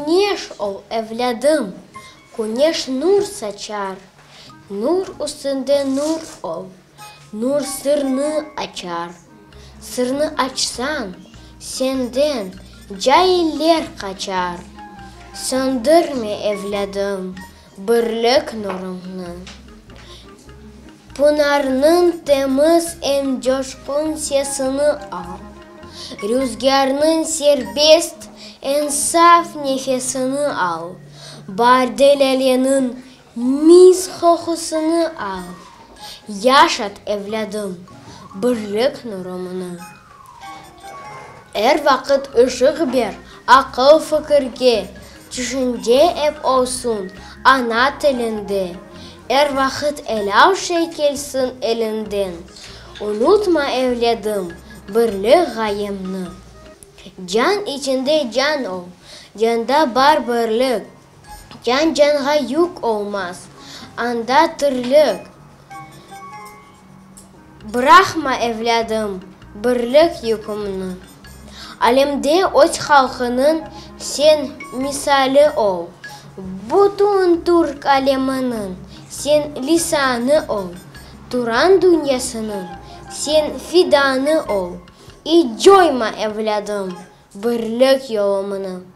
Küneş ol, evlâdım, küneş nur saçar, Nur üstünde nur ol, nur sırnı açar. Sırnı açsañ, senden cailler qaçar. Söndürme, evlâdım, birlik nurıñnı. Pınarnıñ temiz em coşqun sesini al, Rüzgârnıñ serbest em saf nefesini al, Baarde lâleniñ mis qoqusını al. Yaşat, evlâdım, birlik nurumnı. Er vaqıt ışıq ber aqıl-fikirge, Tüşünce ep olsun ana tilinde. Er vaqıt elâl şey kelsin eliñden, Unutma, evlâdım, birlik ğayemni. Can içinde can ol, canda bar birlik, Can canğa yük olmaz, anda tirlik. Bıraqma, evlâdım, birlik yükümni. Alemde öz halqınıñ sen misali ol, Bütün türk aleminiñ sen lisanı ol, Turan dünyasınıñ sen fidanı ol, İç coyma, evlâdım, birlik yolumnı.